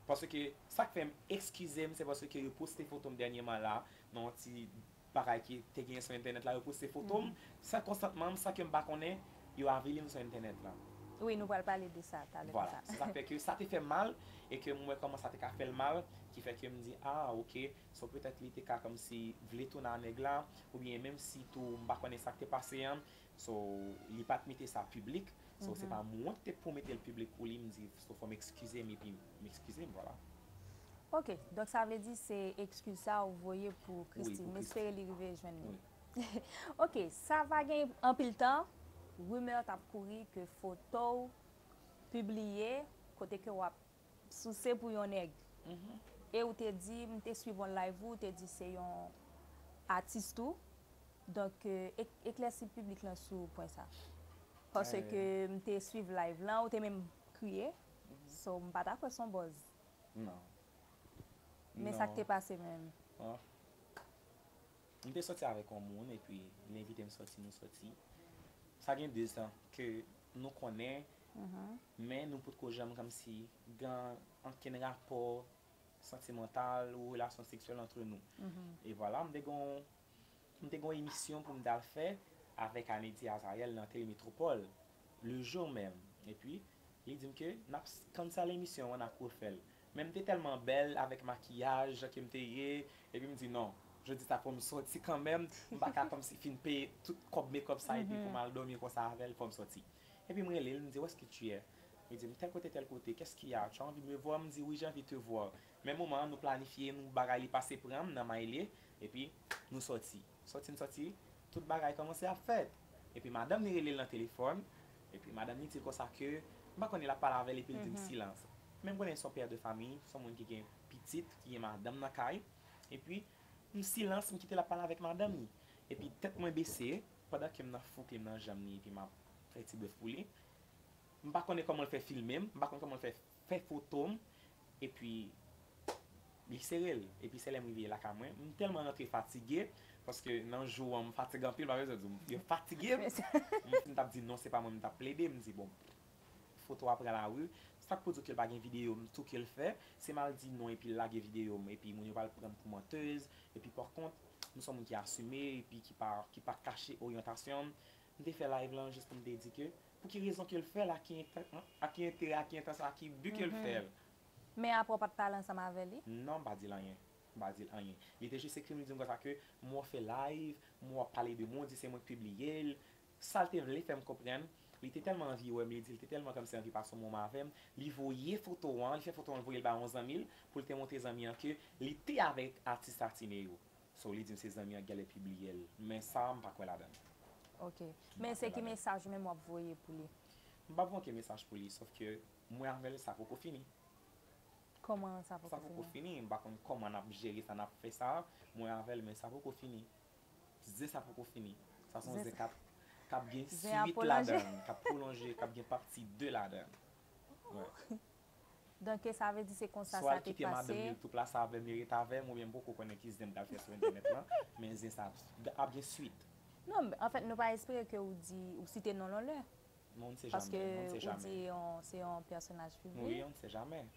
Paske sa k fè m ekskize m, se paske yo poste foto m dènyèman la, nan yon ti bagay ki te genyen sou entènèt la, yo poste foto m, san konsantman m, san ke m pa konnen, yo avili m sou entènèt la. Wi, nou pral pale de sa talè konsa. Vwala, se sa k fè ke sa te fè m mal, e ke m wè kòman sa te ka fè l mal, ki fè ke m di, a, oke, so petèt li te ka kòmsi vle tounen a nèg la, oubyen menm si tou m pa konnen sa k te pase an, so li pa t mete sa piblik, so se pa mwen ki te pou mete l piblik pou li, m di, so fò m ekskize m, epi m ekskize m, vwala. Ok, donk sa vle di se ekskiz sa ou voye pou Christie. M espere li rive jwenn li. Ok, sa pa gen anpil tan, rimè t ap kouri ke foto w pibliye kote ke w ap souse pou yon nèg. E ou te di, m te swiv yon live ou, ou te di se yon atis tou. Donk, e, eklèsi piblik lan sou pwen sa. Paske m te swiv live lan, ou te menm kriye. So, m pa ta kwè se yon buzz. Non. Men sa k te pase menm? M te sòti avèk yon moun, epi li envite m sòti, nou sòti. Sa gen de zan ke nou konnen, men nou potko janm kòmsi gen ankenn rapò santimantal ou relasyon seksyèl antre nou. E vwala, m te gon, m te gon emisyon pou m t al fè avèk Anedie Azariel nan Télé Métropole, le jour même. Epi, li di m ke n ap cancel emisyon an, n ap refè l. Men m te tèlman bèl avèk makiyaj ke m te ye, epi m di non, jodi sa fò m sòti kanmenm, m pa ka kòmsi fin peye tout kòb makeup sa epi pou m al dòmi konsa avè l, fò m sòti. Epi m rele l, m di, où est-ce que tu es? Li di m, tel kote, tel kote, qu'est-ce qu'il y a? Tu as envie de me voir? M di, oui, j'ai envie de te voir. Menm moman an, nou planifye, nou bagay li pase pran m nan Mailé, epi nou sòti. Sòti n sòti, tout bagay kòmanse ap fèt. Epi madanm li rele l nan telefòn, epi madanm li di l konsa ke, m pa konnen l ap pale avè l epi l di m silans. Men m konnen se yon pè de fanmi, se yon moun ki gen pitit, ki gen madanm nan kay. Epi, m silans, m kite l ap pale avèk madanm li. Epi tèt mwen bese, pandan ke m nan fouk li, m nan janm li, epi m ap fè ti bèf pou li. M pa konnen kòman l fè filme m, m pa konnen kòman l fè, fè foto m, epi li sere l. Epi se lè m rive lakay mwen, m tèlman rantre fatige, paske nan jou an, m fatige anpil, m pa bezwen di w, m fatige. M, m t ap di non, se pa mwen, m t ap plede, m di, bon, foto a pran lari. Sa k pou di w ke l pa gen videyo m tou ke l fè, se m al di non epi l lage videyo m, epi moun yo pral pran m pou mantèz, epi pa kont, m se yon moun ki asime, epi ki pa, ki pa kache oryantasyon m. M te fè live lan jis pou m te di ke, pou ki rezon ke l fè l, a ki enta-, a ki enterè, a ki entansyon, a ki bi ke l fè l. Men apre w pa t pale ansanm avè li? Non, m pa di l anyen. M pa di l anyen. Li te jis ekri m, li di m konsa ke m wè w fè live, m wè w ap pale de mwen, w di se mwen k pibliye l. Sa l te vle fè m konprann, li te tèlman anvi wè m, li di l te tèlman kòmsi anvi pase yon moman avè m, li voye foto an, li fè foto an, li voye l bay yon zanmi l, pou l te montre zanmi an ke li te avèk atis Latino yo. So, li di m se zanmi an k genlè pibliye l. Men sa, m pa kwè ladan l. Ok. Men se ki mesaj ou menm w ap voye pou li? M p ap voye okenn mesaj pou li, sòf ke mwen avè l, sa poko fini. Kòman sa poko fini? Sa poko fini. M pa konn kòman n ap jere sa, n ap fè sa. Mwen avè l, men sa poko fini. Zen sa poko fini. Sa se yon zen k ap, k ap gen swit ladan l, k ap pwolonje, k ap gen pati de ladan l. Wi. Donk, sa vle di se konsa sa te pase. Swa l kite madanm li tou plase avè m, li ret avè m, oubyen m poko konnen ki zen m pral fè sou entènèt lan, men zen sa ap, ap gen swit. Non, anfèt, nou pa espere ke ou di, ou site non l yon lè. Men on ne sait jamais, on ne sait jamais. Paske ou di yon, se yon pèsonaj piblik. Wi, on ne sait jamais.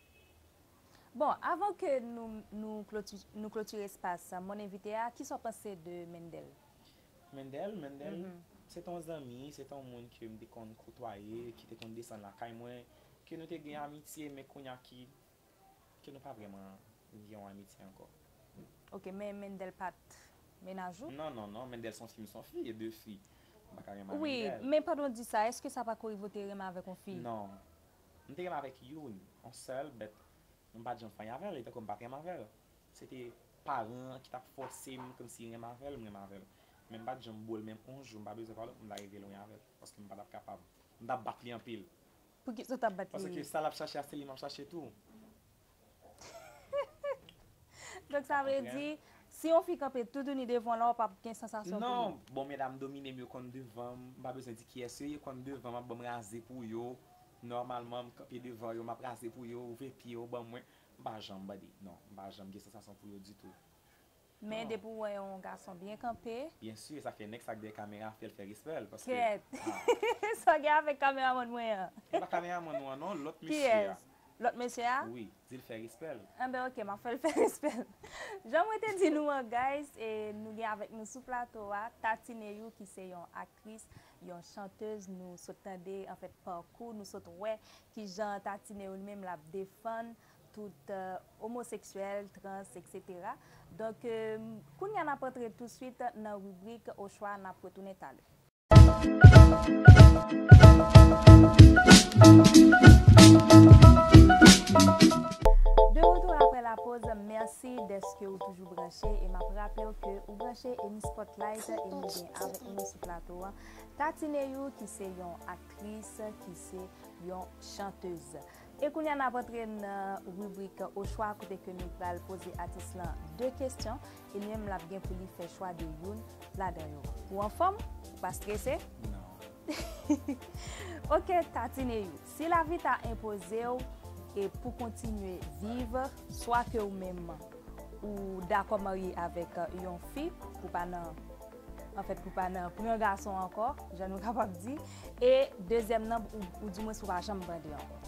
Bon, avan ke nou, nou kloti-, nou klotire espas Mon Invité a, kisa w panse de Mendel? Mendel, Mendel, se te yon zanmi, se te yon moun ke m te konn kotwaye, ki te konn desann lakay mwen, ke nou te gen amitye, men kounye a ki, ke nou pa vrèman gen yon amitye ankò. Ok, men Mendel pa t menaj ou? Non, non, non, Mendel se yon fi, m se yon fi, e de fi. M pa ka renmen Wi, Mendel. Men pandan w di sa, èske sa pa ko rive w te renmen avèk yon fi? Non. M te renmen avèk youn, yon sèl, but m pa t janm fè anyen avè l, e tankou m pa t renmen avè l. Se te paran an ki t ap fòse m kòmsi renmen avè l, m renmen avè l. Men m pa t janm bo l menm yon jou, m pa bezwen pale, m ta rive lwen avè l. Paske m pa t ap kapab. M t ap bat li anpil. Poukisa w t ap bat Paske li? Sa l ap chache a, se li m ap chache tou. Donk sa vle di, si yon fi kanpe toutouni devan w la, w p ap gen sansasyon pou Non, li? Bon, medam domine m yo konn devan m, m pa bezwen di kiyès yo ye, konn devan m, ap ban m raze pou yo. Nòmalman, m kanpe devan yo, m ap raze pou yo, ouvè pye yo ban mwen. M pa janm bande, non, m pa janm gen sansasyon pou yo ditou. Men depi w wè yon gason byen kanpe. Byensi, sa fè nèg sa k dèyè kamera fè l fè respè l. Paske, Kèt! Sa w gen avèk kameramann mwen an? E pa kameramann nou an non, lòt mesye a. Kiyès? Lòt mesye a? Wi, di l fè respè l. Anben, ok, m ap fè l fè respè l. Jan mwen te di nou an, guys, e nou gen avèk nou sou plato a, Tatineyou, ki se yon aktris, yon chantez, nou sot tande, anfèt, pakou, nou sot wè kijan Tatineyou li menm l ap defann tout euh, omoseksyèl, trans, et cetera. Donk, euh, kounye a n ap antre touswit nan ribrik Ochwa, n ap retounen talè. De retour après la pause, mèsi dèske ou toujou branche e m ap raple w ke ou branche Emi Spotlight e nou gen avèk nou sou plato a Tatineyou ki se yon aktris, ki se yon chantez. E kounye a n ap antre nan ribrik Ochwa kote ke nou pral poze atis lan de kesyon e li menm l ap gen pou li fè chwa de youn ladan yo. Ou anfòm? Ou pa strese? Non. Ok, Tatineyou, si lavi ta enpoze w e pou kontinye viv, swa ke ou menm ou dakò marye avèk yon fi pou pa nan anfèt pou pa nan pran gason ankò, jan nou kapab di, e dezyèm nan ou, ou dimwens ou pa janm bande ankò.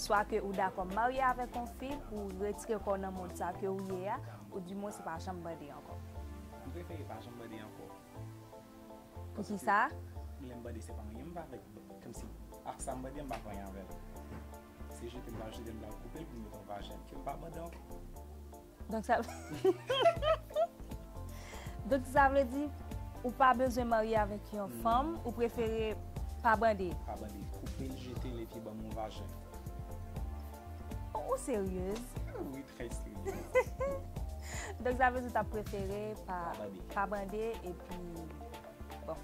Swa ke ou dakò marye avèk yon fi pou retire kò w nan mond sa ke ou ye a, ou dimwens ou pa janm bande ankò. M prefere pa janm bande ankò. Poukisa? Lè m bande se pa anyen m pa fè kòmsi ak sa m bande m pa fè anyen avè l. Se jete m pral jete m pral koupe l pou m met yon vajen ke m pa bande ankò. Donk sa Donk sa vle di ou pa bezwen marye avèk yon fanm, ou prefere pa bande. Pa bande, koupe l, jete l epi ban m yon vajen. Ou seryez? Wi, trè serye. Donk sa vle di ou ta prefere pa Pa bande. Pa bande epi bon.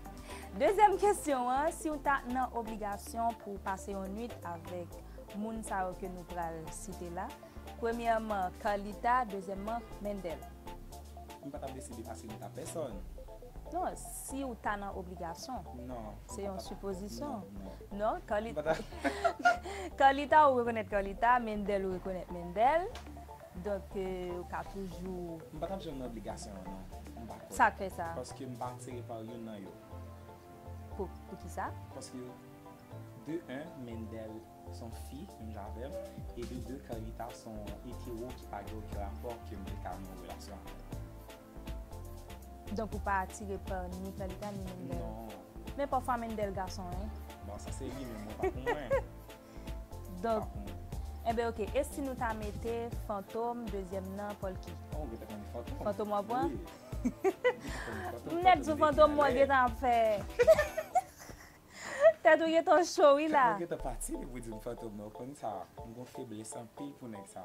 Dezyèm kesyon an, si w ta nan obligasyon pou w pase yon nwit avèk moun sa yo ke nou pral site la, premyèman Carlita, dezyèmman Mendel. M pa t ap deside pase nwit ak pèsòn. Non, si w ta nan obligasyon. Non. Se yon sipozisyon. Non, non. Non, Carlita, Carlita, ou rekonèt Carlita, Mendel, ou rekonèt Mendel. Donk, euh, ou ka toujou. M pa t ap janm nan obligasyon an, non. M pa kwè. Sa k fè sa? Paske m pa atire pa youn nan yo. Pou, pou ki sa? Paske, de un, Mendel se yon fi, menm jan avè m, e de de, Carlita se yon etero ki pa gen okenn rapò ke m te ka nan yon relasyon avè l. Donk, ou pa atire pa ni Carlita, ni Mendel? Non. Men pafwa Mendel gason, wi. Bon, sa se li, men mwen pa pou mwen. Donk, enben, ok. E si nou ta mete Fantom, dezyèm nan, Polky? Oh, ou gentan konn Fantom. Fantom w ap pran? Wi. Ou gentan konn Fantom, M nèk sou Fantom, mwen gentan ap fè. Tèt ou gentan cho, wi, la. Ou gentan pati depi w di m Fantom, men ou konn sa. M gon feblès anpil pou nèg sa.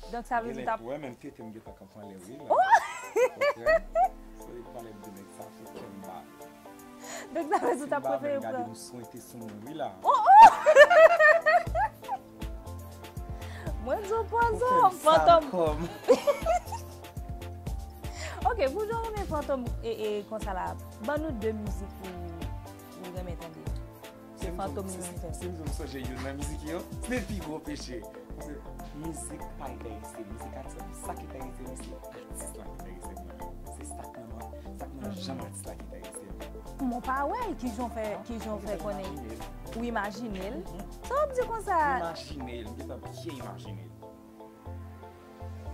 Donk, sa vle di w t ap. Wè, menm tete m gentan kanpe anlè, wi, la. Okontrè. Se li k pale m de nèg sa, tout kè m bat. Donk, sa vle di w t ap prefere Gade pran. M swete sou mwen, wi, la. Oh, oh! Mwen di w poze w, Fantom. Kòm. Ok, pou jan w renmen Fantom e, e konsa la, ban nou de mizik ou, ou renmen tande. Se Fantom li menm fè. Si m sonje youn nan mizik yo, se pi gwo peche. Paske mizik pa enterese m. Mizik atis, sa ki enterese m, se atis la ki enterese m. Se sa k nan, sa k nan janm atis la ki enterese m. Mwen pa wè l, kijan w fè, kijan w fè konnen. Ou imajine l. Sa w ap di konsa? Imajine l, m gentan byen imajine l.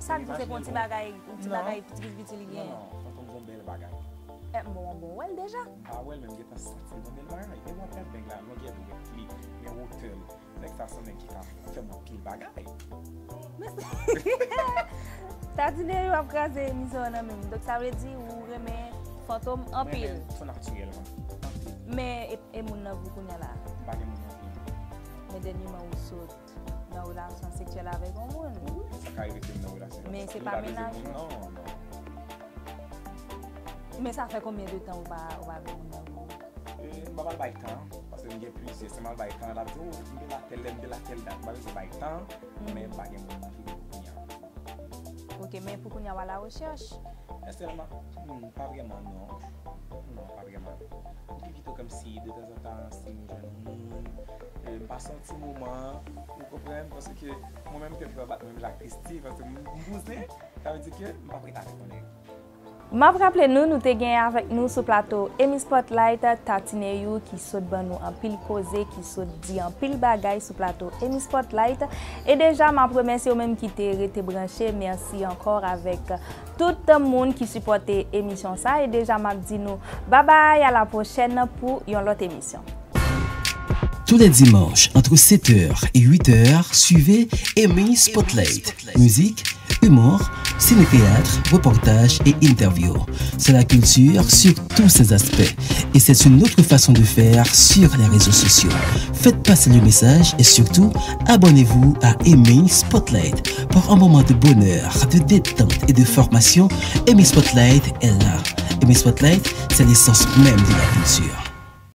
Sa k di se pou yon ti bagay, yon ti bagay piti piti li Non, genyen. Non, Fantom gon bèl bagay. Bon, bon, wè l deja. M pa wè l, men m gentan santi l nan men l. Mwen, e wotè nèg la, longè dwèt li, men wotè l. Nèg sa se yon nèg ki ka fè m anpil bagay. Tatine yo ap kraze emisyon an nan men m. Donk, sa vle di ou renmen Fantom anpil. Mwen renmen Fantom natirèlman. Anpil. Men e, e moun nan vi w kounye a la? M pa gen moun nan vi m. Men dènyèman ou sot nan relasyon seksyèl avèk yon moun. Wi, sa ka rive ke m nan relasyon seksyèl. Men se pa mennaj ou? Non, non. Men sa fè konbyen de tan ou pa, ou pa gen moun nan vi w? E, m pa pral bay tan, paske m gen plizyè. Si m al bay tan, l ap di, "Oh, m te la tèl lè, m te la tèl dat." M pa bezwen bay tan, men m pa gen moun nan vi m kounye a. Ok, men pou kounye a, w a la rechèch? Èske m ap, hmm, pa vrèman, non. Non, pa vrèman. M pi pito kòmsi, de tanzantan, si m jwenn yon moun, e, m pase yon ti moman, ou konprann, paske mwen menm, kè m fè bat mwen menm, Jacques Christie, paske m, m bouzen, sa vle di ke m p ap ret avèk yon nèg. M ap raple nou, nou te gen avèk nou sou plato Emi Spotlight, Tatine You, ki sot ban nou anpil koze, ki sot di anpil bagay sou plato Emi Spotlight. E deja, m ap remèsye ou menm ki te rete branche. Mèsi ankò avèk tout moun ki sipòte emisyon sa. E deja, m ap di nou babay, a la pwochèn pou yon lòt emisyon. Tous les dimanches, entre sept heures et huit heures, suivez Emi Spotlight. Musique, humour, ciné-théâtre, reportages et interviews. C'est la culture sur tous ses aspects. Et c'est une autre façon de faire sur les réseaux sociaux. Faites passer le message et surtout, abonnez-vous à Emi Spotlight. Pour un moment de bonheur, de détente et de formation, Emi Spotlight est là. Emi Spotlight, c'est l'essence même de la culture.